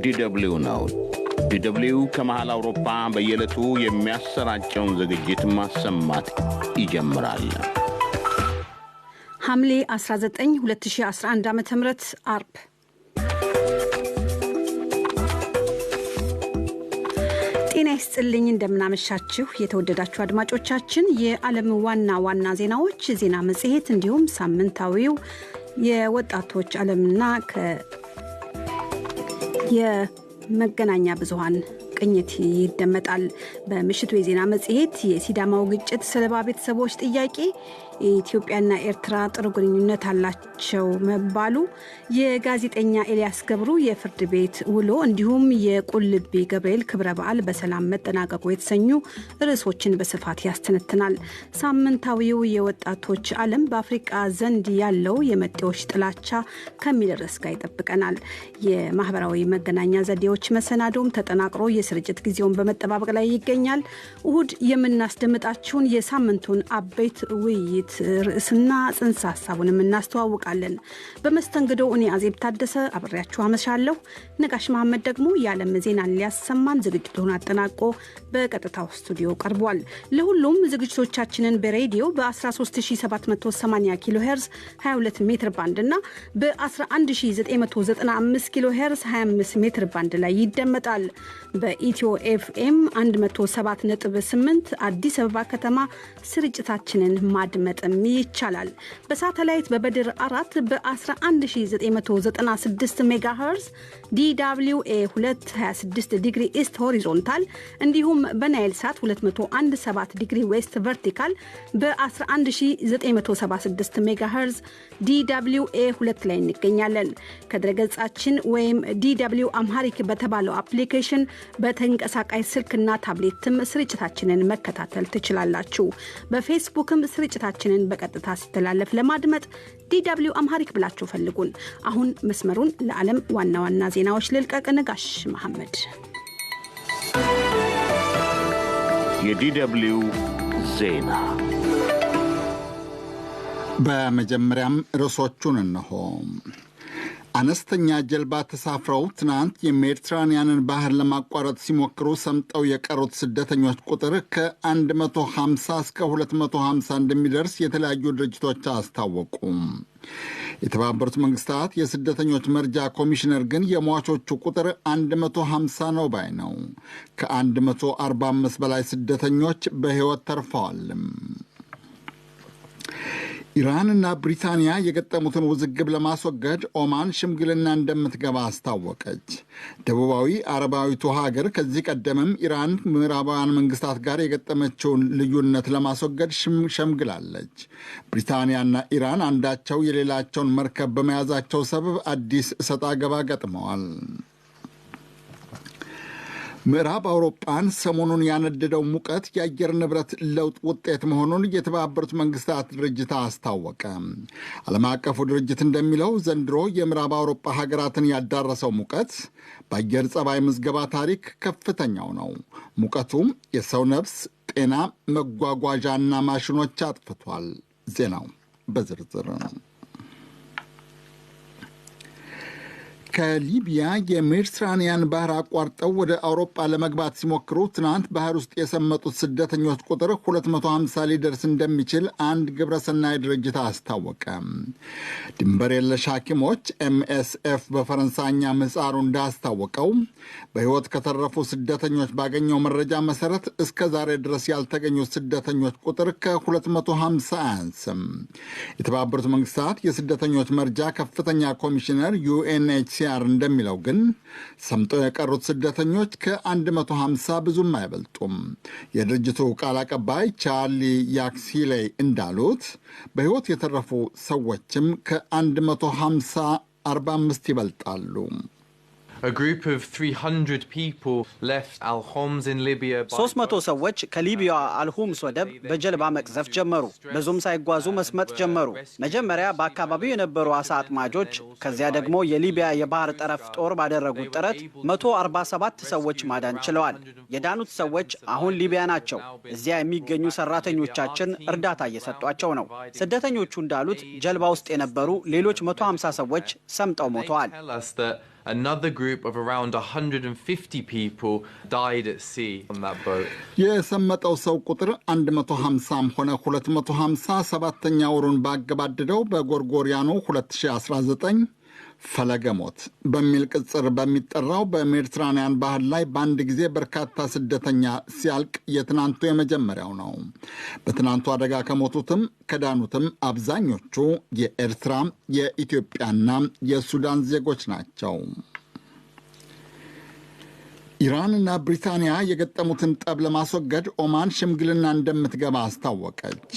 ዲደብሊው ነው። ዲደብሊው ከመሃል አውሮፓ በየዕለቱ የሚያሰራጨውን ዝግጅት ማሰማት ይጀምራል። ሐምሌ 19 2011 ዓ ም አርብ፣ ጤና ይስጥልኝ። እንደምናመሻችሁ የተወደዳችሁ አድማጮቻችን፣ የዓለም ዋና ዋና ዜናዎች፣ ዜና መጽሔት እንዲሁም ሳምንታዊው የወጣቶች ዓለምና የመገናኛ ብዙኃን ቅኝት ይደመጣል። በምሽቱ የዜና መጽሔት የሲዳማው ግጭት ሰለባ ቤተሰቦች ጥያቄ፣ የኢትዮጵያና ኤርትራ ጥሩ ግንኙነት አላቸው መባሉ፣ የጋዜጠኛ ኤልያስ ገብሩ የፍርድ ቤት ውሎ እንዲሁም የቁልቢ ገብርኤል ክብረ በዓል በሰላም መጠናቀቁ የተሰኙ ርዕሶችን በስፋት ያስተነትናል። ሳምንታዊው የወጣቶች ዓለም በአፍሪቃ ዘንድ ያለው የመጤዎች ጥላቻ ከሚል ርዕስ ጋር ይጠብቀናል። የማህበራዊ መገናኛ ዘዴዎች መሰናዶም ተጠናቅሮ የስርጭት ጊዜውን በመጠባበቅ ላይ ይገኛል። እሁድ የምናስደምጣችሁን የሳምንቱን አበይት ውይይት ርዕስና ጽንሰ ሀሳቡንም እናስተዋውቃለን። በመስተንግዶ እኔ አዜብ ታደሰ አብሬያችሁ አመሻለሁ። ነጋሽ መሐመድ ደግሞ የዓለም ዜናን ሊያሰማን ዝግጅቱን አጠናቆ በቀጥታው ስቱዲዮ ቀርቧል። ለሁሉም ዝግጅቶቻችንን በሬዲዮ በ13780 ኪሎ ሄርዝ 22 ሜትር ባንድ እና በ11995 ኪሎ ሄርዝ 25 ሜትር ባንድ ላይ ይደመጣል። በኢትዮ ኤፍኤም 107.8 አዲስ አበባ ከተማ ስርጭታችንን ማድመጥም ይቻላል። በሳተላይት በበድር 4 በ11996 ሜጋሄርዝ DWA 226 degree east horizontal እንዲሁም በናይል ሳት 217 degree west vertical በ11976 ሜጋሄርዝ DWA 2 ላይ እንገኛለን። ከድረገጻችን ወይም DW Amharic በተባለው አፕሊኬሽን በተንቀሳቃሽ ስልክና ታብሌትም ስርጭታችንን መከታተል ትችላላችሁ። በፌስቡክም ስርጭታችንን በቀጥታ ሲተላለፍ ለማድመጥ DW Amharic ብላችሁ ፈልጉን። አሁን መስመሩን ለዓለም ዋና ዋና ዜናዎች ልልቀቅ። ነጋሽ መሐመድ። የዲደብሊው ዜና። በመጀመሪያም ርዕሶቹን እነሆ። አነስተኛ ጀልባ ተሳፍረው ትናንት የሜዲትራንያንን ባህር ለማቋረጥ ሲሞክሩ ሰምጠው የቀሩት ስደተኞች ቁጥር ከ150 እስከ 250 እንደሚደርስ የተለያዩ ድርጅቶች አስታወቁ። የተባበሩት መንግስታት የስደተኞች መርጃ ኮሚሽነር ግን የሟቾቹ ቁጥር 150 ነው ባይ ነው። ከ145 በላይ ስደተኞች በሕይወት ተርፈዋል። ኢራንና ብሪታንያ የገጠሙትን ውዝግብ ለማስወገድ ኦማን ሽምግልና እንደምትገባ አስታወቀች። ደቡባዊ አረባዊቱ ሀገር ከዚህ ቀደምም ኢራን ምዕራባውያን መንግስታት ጋር የገጠመችውን ልዩነት ለማስወገድ ሸምግላለች። ብሪታንያና ኢራን አንዳቸው የሌላቸውን መርከብ በመያዛቸው ሰበብ አዲስ እሰጥ አገባ ገጥመዋል። ምዕራብ አውሮጳን ሰሞኑን ያነደደው ሙቀት የአየር ንብረት ለውጥ ውጤት መሆኑን የተባበሩት መንግስታት ድርጅት አስታወቀ። ዓለም አቀፉ ድርጅት እንደሚለው ዘንድሮ የምዕራብ አውሮጳ ሀገራትን ያዳረሰው ሙቀት በአየር ጸባይ ምዝገባ ታሪክ ከፍተኛው ነው። ሙቀቱም የሰው ነፍስ፣ ጤና፣ መጓጓዣና ማሽኖች አጥፍቷል። ዜናው በዝርዝር። ከሊቢያ የሜዲትራኒያን ባህር አቋርጠው ወደ አውሮጳ ለመግባት ሲሞክሩ ትናንት ባህር ውስጥ የሰመጡት ስደተኞች ቁጥር 250 ሊደርስ እንደሚችል አንድ ግብረሰናይ ድርጅት አስታወቀ። ድንበር የለሽ ሐኪሞች ኤምኤስኤፍ በፈረንሳይኛ ምህጻሩ እንዳስታወቀው በሕይወት ከተረፉ ስደተኞች ባገኘው መረጃ መሰረት እስከ ዛሬ ድረስ ያልተገኙ ስደተኞች ቁጥር ከ250 አያንስም። የተባበሩት መንግስታት የስደተኞች መርጃ ከፍተኛ ኮሚሽነር ዩኤንኤችሲአር እንደሚለው ግን ሰምጠው የቀሩት ስደተኞች ከ150 ብዙም አይበልጡም። የድርጅቱ ቃል አቀባይ ቻርሊ ያክሲሌይ እንዳሉት በሕይወት የተረፉ ሰዎችም ከ150 45 ይበልጣሉ። A group of 300 people left Al Homs in Libya by 300 ሰዎች ከሊቢያ አልሁምስ ወደብ በጀልባ መቅዘፍ ጀመሩ። ብዙም ሳይጓዙ መስመጥ ጀመሩ። መጀመሪያ በአካባቢው የነበሩ አሳ አጥማጆች፣ ከዚያ ደግሞ የሊቢያ የባህር ጠረፍ ጦር ባደረጉት ጥረት 147 ሰዎች ማዳን ችለዋል። የዳኑት ሰዎች አሁን ሊቢያ ናቸው። እዚያ የሚገኙ ሰራተኞቻችን እርዳታ እየሰጧቸው ነው። ስደተኞቹ እንዳሉት ጀልባ ውስጥ የነበሩ ሌሎች 150 ሰዎች ሰምጠው ሞተዋል። Tell us that Another group of around 150 people died at sea on that boat. የሰመጠው ሰው ቁጥር 150ም ሆነ 250፣ ሰባተኛ ወሩን ባገባደደው በጎርጎሪያኑ 2019 ፈለገ ሞት በሚል ቅጽል በሚጠራው በሜዲትራንያን ባህር ላይ በአንድ ጊዜ በርካታ ስደተኛ ሲያልቅ የትናንቱ የመጀመሪያው ነው። በትናንቱ አደጋ ከሞቱትም ከዳኑትም አብዛኞቹ የኤርትራ፣ የኢትዮጵያና የሱዳን ዜጎች ናቸው። ኢራንና ብሪታንያ የገጠሙትን ጠብ ለማስወገድ ኦማን ሽምግልና እንደምትገባ አስታወቀች።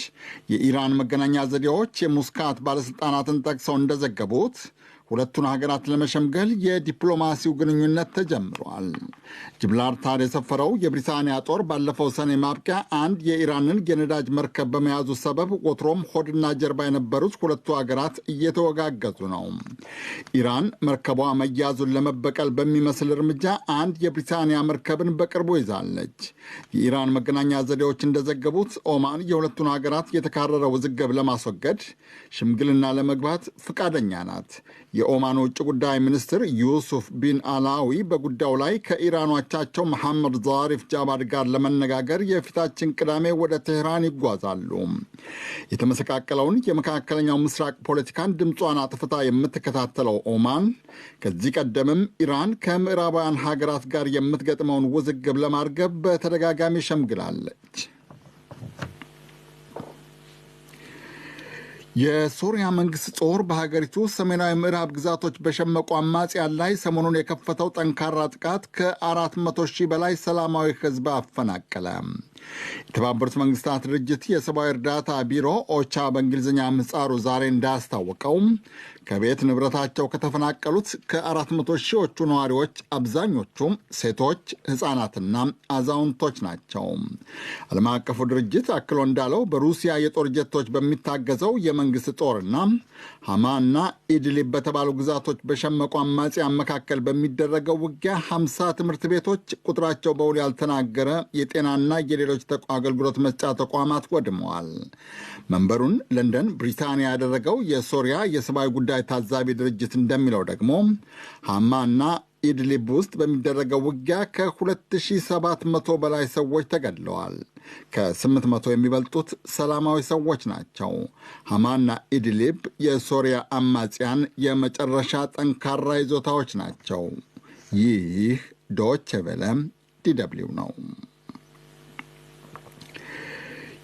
የኢራን መገናኛ ዘዴዎች የሙስካት ባለሥልጣናትን ጠቅሰው እንደዘገቡት ሁለቱን ሀገራት ለመሸምገል የዲፕሎማሲው ግንኙነት ተጀምሯል። ጅብራልታር የሰፈረው የብሪታንያ ጦር ባለፈው ሰኔ ማብቂያ አንድ የኢራንን የነዳጅ መርከብ በመያዙ ሰበብ ወትሮም ሆድና ጀርባ የነበሩት ሁለቱ ሀገራት እየተወጋገዙ ነው። ኢራን መርከቧ መያዙን ለመበቀል በሚመስል እርምጃ አንድ የብሪታንያ መርከብን በቅርቡ ይዛለች። የኢራን መገናኛ ዘዴዎች እንደዘገቡት ኦማን የሁለቱን ሀገራት የተካረረ ውዝግብ ለማስወገድ ሽምግልና ለመግባት ፈቃደኛ ናት። የኦማን ውጭ ጉዳይ ሚኒስትር ዩሱፍ ቢን አላዊ በጉዳዩ ላይ ከኢራኑ አቻቸው መሐመድ ዛሪፍ ጃባድ ጋር ለመነጋገር የፊታችን ቅዳሜ ወደ ቴህራን ይጓዛሉ። የተመሰቃቀለውን የመካከለኛው ምስራቅ ፖለቲካን ድምጿን አጥፍታ የምትከታተለው ኦማን ከዚህ ቀደምም ኢራን ከምዕራባውያን ሀገራት ጋር የምትገጥመውን ውዝግብ ለማርገብ በተደጋጋሚ ሸምግላለች። የሶሪያ መንግስት ጦር በሀገሪቱ ሰሜናዊ ምዕራብ ግዛቶች በሸመቁ አማጽያን ላይ ሰሞኑን የከፈተው ጠንካራ ጥቃት ከ400 ሺህ በላይ ሰላማዊ ሕዝብ አፈናቀለ። የተባበሩት መንግስታት ድርጅት የሰብአዊ እርዳታ ቢሮ ኦቻ በእንግሊዝኛ ምህጻሩ ዛሬ እንዳስታወቀው ከቤት ንብረታቸው ከተፈናቀሉት ከ400 ሺዎቹ ነዋሪዎች አብዛኞቹ ሴቶች፣ ህፃናትና አዛውንቶች ናቸው። ዓለም አቀፉ ድርጅት አክሎ እንዳለው በሩሲያ የጦር ጀቶች በሚታገዘው የመንግስት ጦርና ሐማና ኢድሊብ በተባሉ ግዛቶች በሸመቁ አማጽያን መካከል በሚደረገው ውጊያ 50 ትምህርት ቤቶች፣ ቁጥራቸው በውል ያልተናገረ የጤናና የሌሎች አገልግሎት መስጫ ተቋማት ወድመዋል። መንበሩን ለንደን ብሪታንያ ያደረገው የሶሪያ የሰብአዊ ጉዳይ ታዛቢ ድርጅት እንደሚለው ደግሞ ሐማና ኢድሊብ ውስጥ በሚደረገው ውጊያ ከ2700 በላይ ሰዎች ተገድለዋል። ከ800 የሚበልጡት ሰላማዊ ሰዎች ናቸው። ሐማና ኢድሊብ የሶሪያ አማጽያን የመጨረሻ ጠንካራ ይዞታዎች ናቸው። ይህ ዶቼ ቬለ DW ነው።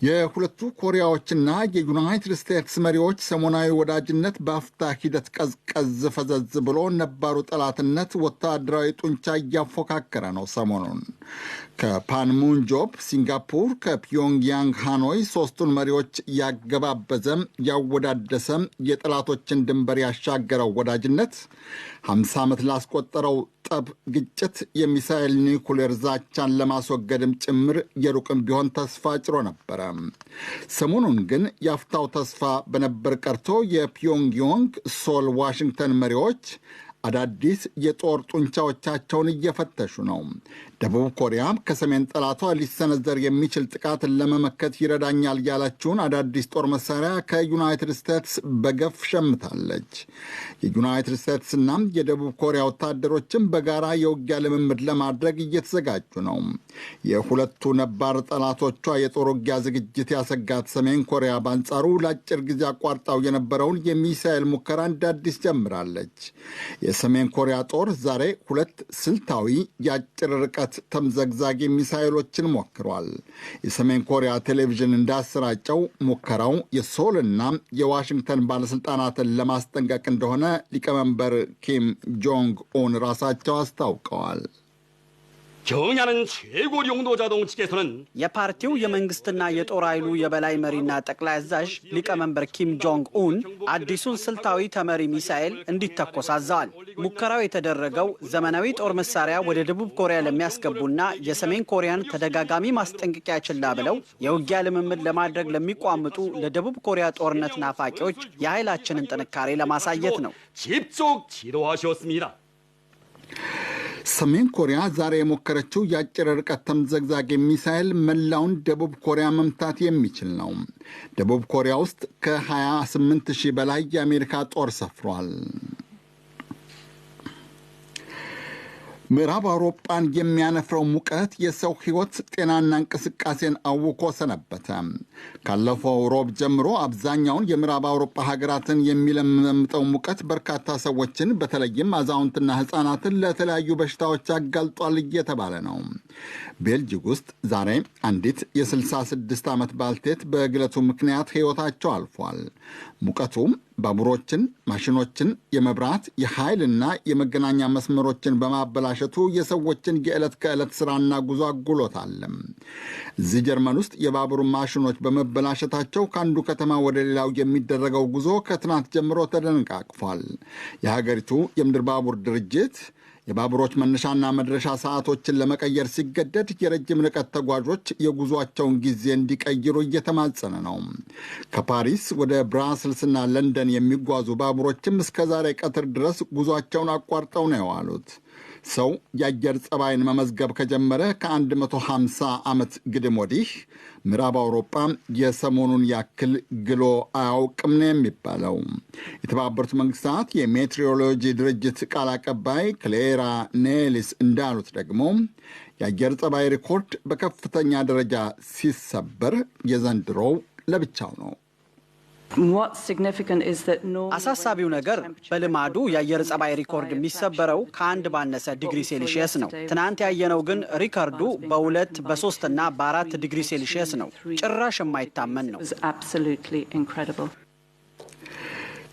የሁለቱ ኮሪያዎችና የዩናይትድ ስቴትስ መሪዎች ሰሞናዊ ወዳጅነት በአፍታ ሂደት ቀዝቀዝ ፈዘዝ ብሎ ነባሩ ጠላትነት ወታደራዊ ጡንቻ እያፎካከረ ነው። ሰሞኑን ከፓንሙንጆም ሲንጋፑር፣ ከፒዮንግያንግ ሃኖይ ሶስቱን መሪዎች ያገባበዘም ያወዳደሰም የጠላቶችን ድንበር ያሻገረው ወዳጅነት 50 ዓመት ላስቆጠረው ጠብ፣ ግጭት፣ የሚሳኤል ኒውክሌር ዛቻን ለማስወገድም ጭምር የሩቅም ቢሆን ተስፋ ጭሮ ነበረ። ሰሞኑን ግን የአፍታው ተስፋ በነበር ቀርቶ የፒዮንግያንግ፣ ሶል፣ ዋሽንግተን መሪዎች አዳዲስ የጦር ጡንቻዎቻቸውን እየፈተሹ ነው። ደቡብ ኮሪያ ከሰሜን ጠላቷ ሊሰነዘር የሚችል ጥቃትን ለመመከት ይረዳኛል ያለችውን አዳዲስ ጦር መሳሪያ ከዩናይትድ ስቴትስ በገፍ ሸምታለች። የዩናይትድ ስቴትስና የደቡብ ኮሪያ ወታደሮችም በጋራ የውጊያ ልምምድ ለማድረግ እየተዘጋጁ ነው። የሁለቱ ነባር ጠላቶቿ የጦር ውጊያ ዝግጅት ያሰጋት ሰሜን ኮሪያ በአንጻሩ ለአጭር ጊዜ አቋርጣው የነበረውን የሚሳኤል ሙከራ እንደ አዲስ ጀምራለች። የሰሜን ኮሪያ ጦር ዛሬ ሁለት ስልታዊ የአጭር ርቀት ተምዘግዛጊ ሚሳኤሎችን ሞክሯል። የሰሜን ኮሪያ ቴሌቪዥን እንዳሰራጨው ሙከራው የሶልና የዋሽንግተን ባለስልጣናትን ለማስጠንቀቅ እንደሆነ ሊቀመንበር ኪም ጆንግ ኡን ራሳቸው አስታውቀዋል። የፓርቲው የመንግስትና የጦር ኃይሉ የበላይ መሪና ጠቅላይ አዛዥ ሊቀመንበር ኪም ጆንግ ኡን አዲሱን ስልታዊ ተመሪ ሚሳኤል እንዲተኮስ አዘዋል። ሙከራው የተደረገው ዘመናዊ ጦር መሳሪያ ወደ ደቡብ ኮሪያ ለሚያስገቡና የሰሜን ኮሪያን ተደጋጋሚ ማስጠንቀቂያ ችላ ብለው የውጊያ ልምምድ ለማድረግ ለሚቋምጡ ለደቡብ ኮሪያ ጦርነት ናፋቂዎች የኃይላችንን ጥንካሬ ለማሳየት ነው። ሰሜን ኮሪያ ዛሬ የሞከረችው የአጭር ርቀት ተምዘግዛጊ ሚሳኤል መላውን ደቡብ ኮሪያ መምታት የሚችል ነው። ደቡብ ኮሪያ ውስጥ ከ28 ሺህ በላይ የአሜሪካ ጦር ሰፍሯል። ምዕራብ አውሮፓን የሚያነፍረው ሙቀት የሰው ሕይወት ጤናና እንቅስቃሴን አውኮ ሰነበተ። ካለፈው ሮብ ጀምሮ አብዛኛውን የምዕራብ አውሮፓ ሀገራትን የሚለመምጠው ሙቀት በርካታ ሰዎችን በተለይም አዛውንትና ሕፃናትን ለተለያዩ በሽታዎች አጋልጧል እየተባለ ነው። ቤልጂክ ውስጥ ዛሬ አንዲት የ66 ዓመት ባልቴት በግለቱ ምክንያት ሕይወታቸው አልፏል። ሙቀቱ ባቡሮችን፣ ማሽኖችን፣ የመብራት የኃይልና የመገናኛ መስመሮችን በማበላሸቱ የሰዎችን የዕለት ከዕለት ስራና ጉዞ አጉሎታል። እዚህ ጀርመን ውስጥ የባቡር ማሽኖች በመበላሸታቸው ከአንዱ ከተማ ወደ ሌላው የሚደረገው ጉዞ ከትናንት ጀምሮ ተደነቃቅፏል። የሀገሪቱ የምድር ባቡር ድርጅት የባቡሮች መነሻና መድረሻ ሰዓቶችን ለመቀየር ሲገደድ የረጅም ርቀት ተጓዦች የጉዟቸውን ጊዜ እንዲቀይሩ እየተማጸነ ነው። ከፓሪስ ወደ ብራስልስና ለንደን የሚጓዙ ባቡሮችም እስከ ዛሬ ቀትር ድረስ ጉዟቸውን አቋርጠው ነው የዋሉት። ሰው የአየር ጸባይን መመዝገብ ከጀመረ ከ150 ዓመት ግድም ወዲህ ምዕራብ አውሮፓ የሰሞኑን ያክል ግሎ አያውቅም ነው የሚባለው። የተባበሩት መንግስታት የሜትሮሎጂ ድርጅት ቃል አቀባይ ክሌራ ኔሊስ እንዳሉት ደግሞ የአየር ጸባይ ሪኮርድ በከፍተኛ ደረጃ ሲሰበር የዘንድሮው ለብቻው ነው። አሳሳቢው ነገር በልማዱ የአየር ጸባይ ሪኮርድ የሚሰበረው ከአንድ ባነሰ ዲግሪ ሴልሺየስ ነው። ትናንት ያየነው ግን ሪከርዱ በ2፣ በ3 እና በ4 ዲግሪ ሴልሺየስ ነው። ጭራሽ የማይታመን ነው።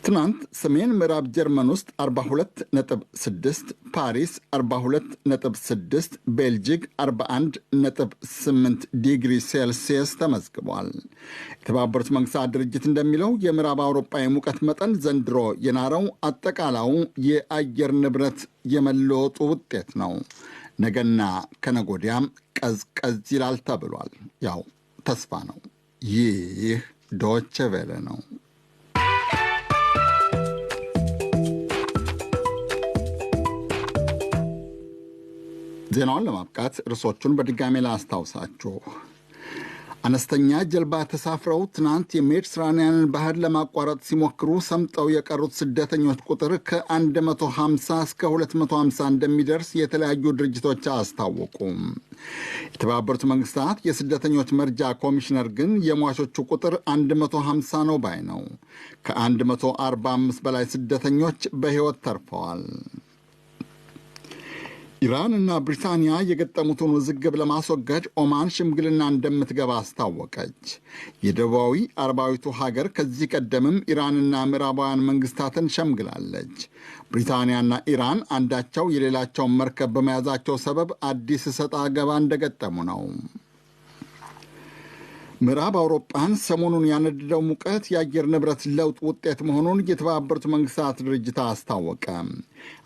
ትናንት ሰሜን ምዕራብ ጀርመን ውስጥ 42.6፣ ፓሪስ 42.6፣ ቤልጂክ 41.8 ዲግሪ ሴልሲየስ ተመዝግቧል። የተባበሩት መንግስታት ድርጅት እንደሚለው የምዕራብ አውሮፓ የሙቀት መጠን ዘንድሮ የናረው አጠቃላዩ የአየር ንብረት የመለወጡ ውጤት ነው። ነገና ከነጎዲያም ቀዝቀዝ ይላል ተብሏል። ያው ተስፋ ነው። ይህ ዶቼ ቬለ ነው። ዜናውን ለማብቃት ርዕሶቹን በድጋሜ ላስታውሳችሁ። አነስተኛ ጀልባ ተሳፍረው ትናንት የሜዲትራንያንን ባህር ለማቋረጥ ሲሞክሩ ሰምጠው የቀሩት ስደተኞች ቁጥር ከ150 እስከ 250 እንደሚደርስ የተለያዩ ድርጅቶች አስታወቁ። የተባበሩት መንግስታት የስደተኞች መርጃ ኮሚሽነር ግን የሟቾቹ ቁጥር 150 ነው ባይ ነው። ከ145 በላይ ስደተኞች በሕይወት ተርፈዋል። ኢራን እና ብሪታንያ የገጠሙትን ውዝግብ ለማስወገድ ኦማን ሽምግልና እንደምትገባ አስታወቀች። የደቡባዊ አረባዊቱ ሀገር ከዚህ ቀደምም ኢራንና ምዕራባውያን መንግስታትን ሸምግላለች። ብሪታንያና ኢራን አንዳቸው የሌላቸውን መርከብ በመያዛቸው ሰበብ አዲስ እሰጥ አገባ እንደገጠሙ ነው። ምዕራብ አውሮፓን ሰሞኑን ያነደደው ሙቀት የአየር ንብረት ለውጥ ውጤት መሆኑን የተባበሩት መንግስታት ድርጅት አስታወቀ።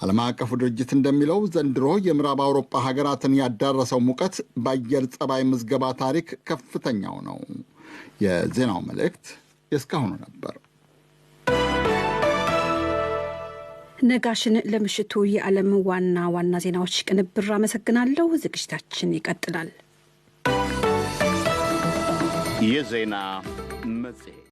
ዓለም አቀፉ ድርጅት እንደሚለው ዘንድሮ የምዕራብ አውሮፓ ሀገራትን ያዳረሰው ሙቀት በአየር ጸባይ ምዝገባ ታሪክ ከፍተኛው ነው። የዜናው መልእክት የእስካሁኑ ነበር። ነጋሽን ለምሽቱ የዓለም ዋና ዋና ዜናዎች ቅንብር አመሰግናለሁ። ዝግጅታችን ይቀጥላል። የዜና መጽሔት።